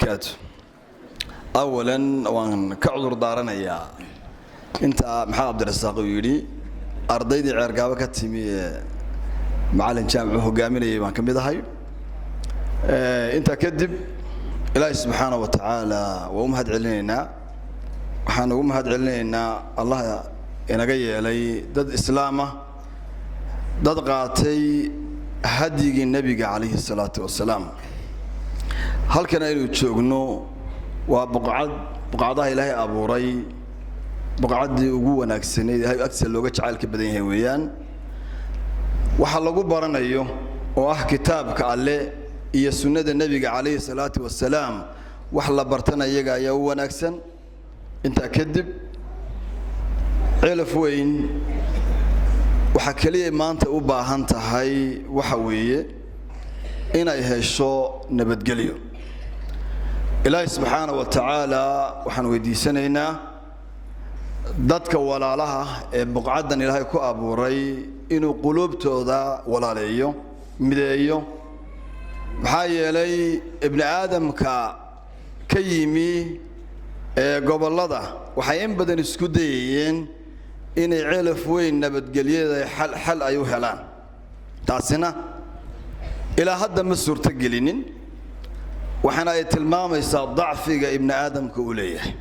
Wabarakaatu. Awalan, waan ka cudur daaranayaa intaa Maxamed Cabdirasaaq uu yidhi. Ardaydii Ceergaabo ka timi ee macalin jaamicu hogaaminayay baan ka mid ahay. Intaa kadib, Ilaahi subxaana wa tacaala waa u mahad celinaynaa. Waxaan ugu mahad celinaynaa Allah inaga yeelay dad islaamah, dad qaatay hadyigii Nebiga calayhi salaatu wasalaam. Halkan aynu joogno waa buqcad buqcadaha Ilaahay abuuray, buqcaddii ugu wanaagsanayd, Ilahay agtiisa looga jacaylka badan yahay weeyaan. Waxa lagu baranayo oo ah kitaabka Alle iyo sunnada Nebiga calayhi salaatu wasalaam, wax la bartana iyaga ayaa u wanaagsan. Intaa kadib, Ceelaf Weyn waxaa keliya maanta u baahan tahay waxa weeye inay hesho nabadgelyo. Ilaahay subxaana wa tacaala waxaan weydiisanaynaa dadka walaalaha ee buqcaddan Ilaahay ku abuuray inuu quluubtooda walaaleeyo, mideeyo. Maxaa yeelay, ibni aadamka ka yimi ee gobollada waxay in badan isku dayayeen inay Ceelaf Weyn nabadgelyada xal ay u helaan. Taasina ilaa hadda ma suurto gelinin, waxaana ay tilmaamaysaa dacfiga ibni aadamka uu leeyahay.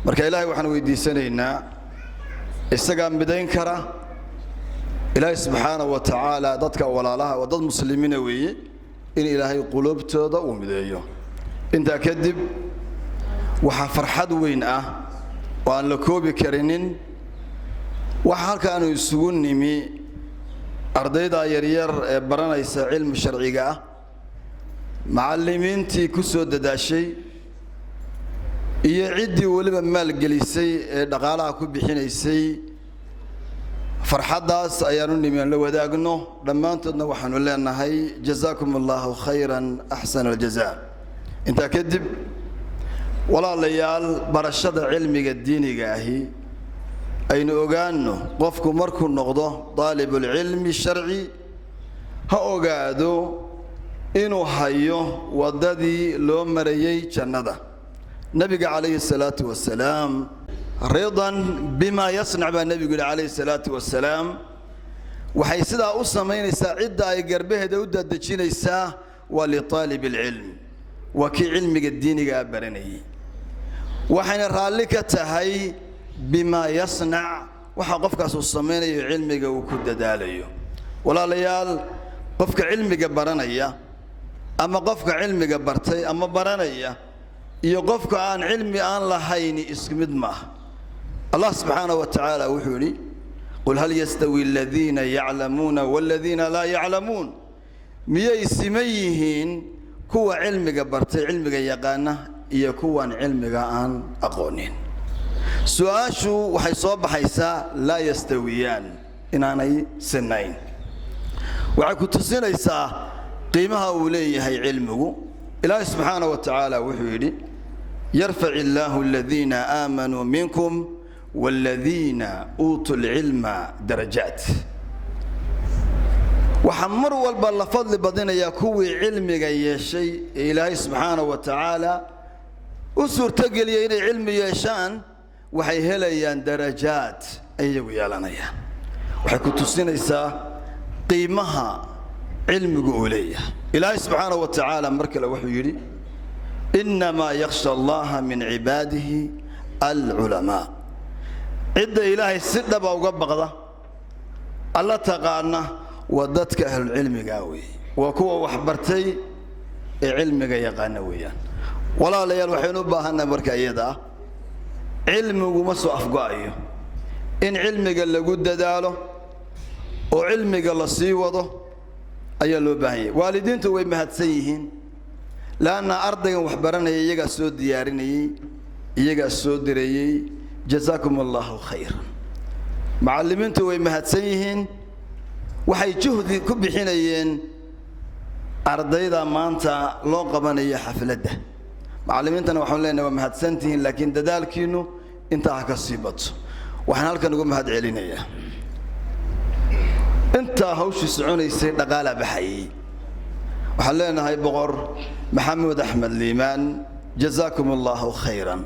Marka Ilaahay waxaan weydiisanaynaa, isagaa midayn kara, Ilaahay subxaana wa tacaala dadka walaalaha waa dad muslimiina weeye, in Ilaahay quluubtooda uu mideeyo. Intaa kadib, waxaa farxad weyn ah oo aan la koobi karinin waxa halkaanu isugu nimi ardayda yaryar ee baranaysa cilmi sharciga ah, macallimiintii ku soo dadaashay iyo ciddii weliba maalgelisay ee dhaqaalaha ku bixinaysay. Farxaddaas ayaanu nimi aan la wadaagno. Dhammaantoodna waxaanu leenahay jazaakum Allahu khayran axsana aljaza. Intaa kadib, walaalayaal, barashada cilmiga diiniga ahi, aynu ogaanno qofku markuu noqdo daalibulcilmi sharci, ha ogaado inuu hayo waddadii loo marayey jannada. Nebiga calayhi salaatu wasalaam, "Ridan bima yasnac" baa Nebigu yidhi calayhi salaatu wasalaam. Waxay sidaa u samaynaysaa cidda ay garbaheeda u dadejinaysaa waa litaalib alcilm, waa kii cilmiga diinigaa baranayay. Waxayna raalli ka tahay bimaa yasnac, waxa qofkaas uu samaynayo, cilmiga uu ku dadaalayo. Walaalayaal, qofka cilmiga baranaya ama qofka cilmiga bartay ama baranaya iyo qofka aan cilmi aan lahayni isku mid maaha. Allah subxaanaه wa tacaala wuxuu yidhi: "Qul hal yastawi aladiina yaclamuuna waladiina laa yaclamuun?" Miyay siman yihiin kuwa cilmiga bartay, cilmiga yaqaana, iyo kuwan cilmiga aan aqoonin? Su-aashu waxay soo baxaysaa laa yastawiyaan, inaanay sinayn. Waxay ku tusinaysaa qiimaha uu leeyahay cilmigu. Ilaahay subxaana wa tacaala wuxuu yidhi: "Yarfac illaahu aladiina aamanuu minkum waaladiina uutuu lcilma darajaat." Waxaa mar walba la fadli badinayaa kuwii cilmiga yeeshay ee Ilaahay subxaana wa tacaala u suurtogeliyay inay cilmi yeeshaan. Waxay helayaan darajaad ay iyagu yeelanayaan. Waxay ku tusinaysaa qiimaha cilmigu uu leeyahay. Ilaahay subxaana wa tacaala mar kale wuxuu yidhi: "Innamaa yakhsha Allaha min cibaadihi alculamaa." Cidda Ilaahay si dhaba uga baqda, Alla taqaana, waa dadka ahlulcilmigaa weeye, waa kuwa waxbartay ee cilmiga yaqaana weeyaan. Walaalayaal, waxaynu u baahannahay marka iyada ah, cilmigu ma soo afgo-ayo, in cilmiga lagu dadaalo oo cilmiga la sii wado ayaa loo baahan yahay. Waalidiintu way mahadsan yihiin, laanna ardaygan wax baranaya iyagaa soo diyaarinayey, iyagaa soo direeyey. Jazaakum Allahu khayran. Macallimiintu way mahadsan yihiin, waxay juhdi ku bixinayeen ardayda maanta loo qabanayo xafladda. Macallimiintana waxaan leenahay waa mahadsantihiin, laakiin dadaalkiinnu intaa ha ka sii bato. Waxaan halkan ugu mahad celinayaa, intaa hawshii soconaysay dhaqaalaa baxayey, waxaan leenahay Boqor Maxamuud Axmed Liimaan. Jazaakum Allaahu khayran.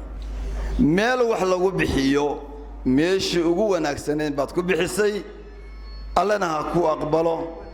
Meel wax lagu bixiyo meeshii ugu wanaagsanayn baad ku bixisay. Allena ha ku aqbalo.